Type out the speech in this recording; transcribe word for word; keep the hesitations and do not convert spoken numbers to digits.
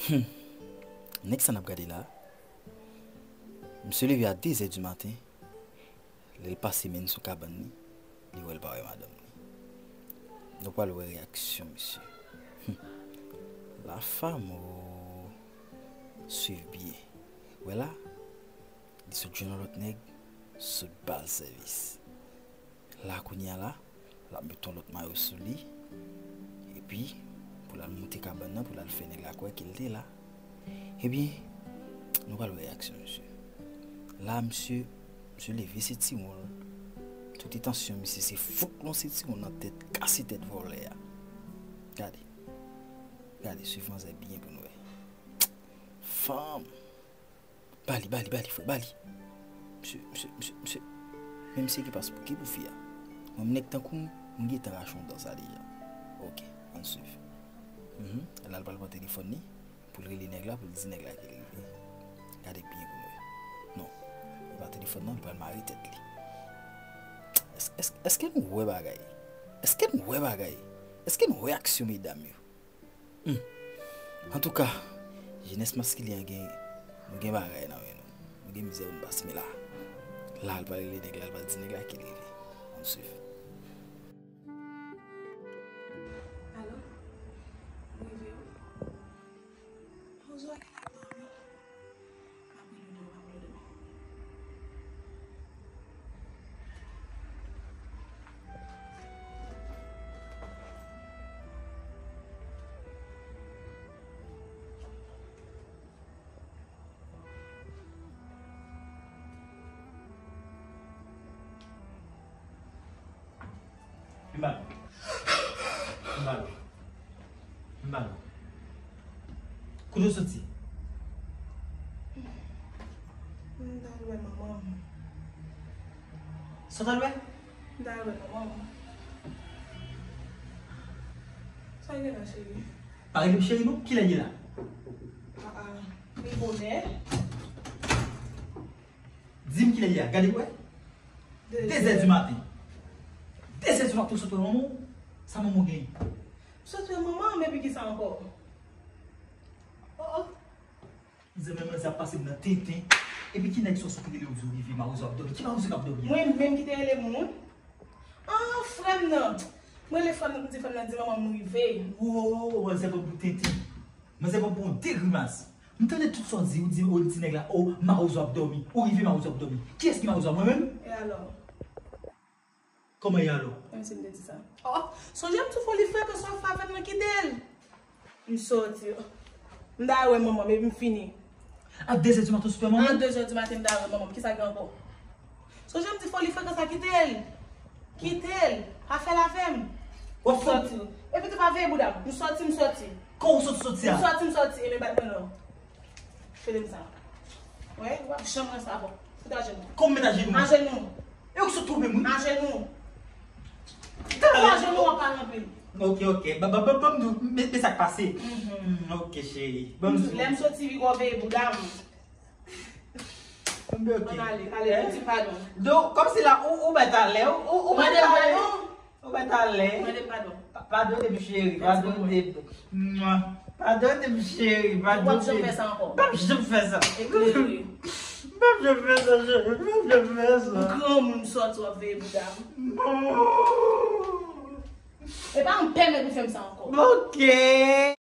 Hmm. Nèg sa n ap gade la, misye leve a de zè di maten, lè l pase men sou kabann li, li wè l pa wè madanm li. Nou pral wè reyaksyon misye. Hmm. La femme, oh, swiv byen. Wè la, li sot jwenn yon lòt nèg, sot ba l sèvis. La kounye a la, l ap met yon lòt mayo sou li, epi pou l al moute kabann nan, pou l al fè nèg la kwè ke l te la. Ebyen, nou pral wè reyaksyon misye. La, misye, misye leve sentiwon l. Tout entansyon misye se fout yon sentiwon nan tèt, kase tèt vòlè a. Gade. Gade, swiv manzè byen pou n wè. Fanm. Ba li, ba li, ba li, frè, ba li. Misye, misye, misye, misye. Men misye ki pas pou, ki pou fi a. Mwen, m nèg tankou m, m gentan rache yon dan sa deja. Ok, ann swiv. Mhm. La, l pral pran telefòn li, pou l rele nèg la, pou l di nèg la ke l rive. Gade byen pou nou wè. Non, li pa telefòn non, li pral mare tèt li. Èske, èske, èske nou wè bagay? Èske nou wè bagay? Èske nou wè aksyon medam yo? Hmm. Antouka, jenès maskilen an gen, nou gen bagay nan men nou. Nou gen mizè pou nou pase, men la, la, l pral rele nèg la, l pral di nèg la ke l rive. Ann swiv. Alo? M rive wi. Bonjou, Akila, mami. Vin ba nou. Vin ba nou. Vin ba nou. Kote w soti? M t al wè manman m. Sa w t al wè? M t al wè manman m. Sa gen la, cheri? Pa rele m cheri non. Kilè l ye la? A a, li bonè. Di m kilè l ye a. Gade w wè. De zè di maten. De zè di maten w sot wè manman w? Sa manman w genyen? M sot wè manman m, epi kisa ankò? Oh, oh. Mizè, men manzè ap pase m nan tenten. Epi ki nèg sa w sot rele w di w rive, mawozo ap dòmi? Ki mawozo k ap dòmi a? Mwen menm ki te rele moun? Ah, frè m nan. Mwen rele frè m nan, m di frè m nan, di manman m rive. Wo, manzè pran pou tenten. Manzè pran pou yon de grimas. M tande tout sa w di, ou di, ou di nèg la, oh, mawozo ap dòmi. Ou rive, mawozo ap dòmi. Kiyès ki mawozo a? Mwen menm? E alò? Kòman e alò? Menm si m te di sa. Oh, sonje m di w fò li frekan sa w fè avè m nan, kite l. M soti. M ta wè manman m, epi m fini. A de zè di maten w sot wè manman? A de zè di maten m ta wè manman m. Kisa gen ankò? Sonje m di fò li frekan sa, kite l. Kite l. Pa fè l avè m. W ap fè. M soti. Epi tou pa veye bouda m. M soti, m soti. Kò w soti, soti a? M soti, m soti. E men bat mwen non. Fè m sa. Wè, w ap janm wè sa ankò. Fout ajenou. Kòman m met ajenou? Ajenou. E ou ki sot twonpe m wi. Ajenou. Talè. Ajenou w ap pale anpil. Ok, ok. Ban, ban, ban, ban m di w, men, men sa k pase. Mhm. Mm, ok, cheri. Ban m di w. Lè m soti, w ap veye bouda m. Ok, ok. Ann ale, ale, eh? Di padon. Donk, kòmsi la, ou, ou bay talè, ou, ou, ou bay talè. Mande padon. Ou pa talè. Mande padon. Pa-, padone m, cheri. Padone m. Mwa. Padone m, cheri. Padone m. W ap janm fè sa ankò. M p ap janm fè sa. Eklere. M p ap janm fè sa, cheri. M p ap janm fè sa. Ou granmoun, sòti, w ap veye bouda m. Non. E pa m pèmèt ou fè m sa ankò. Ok.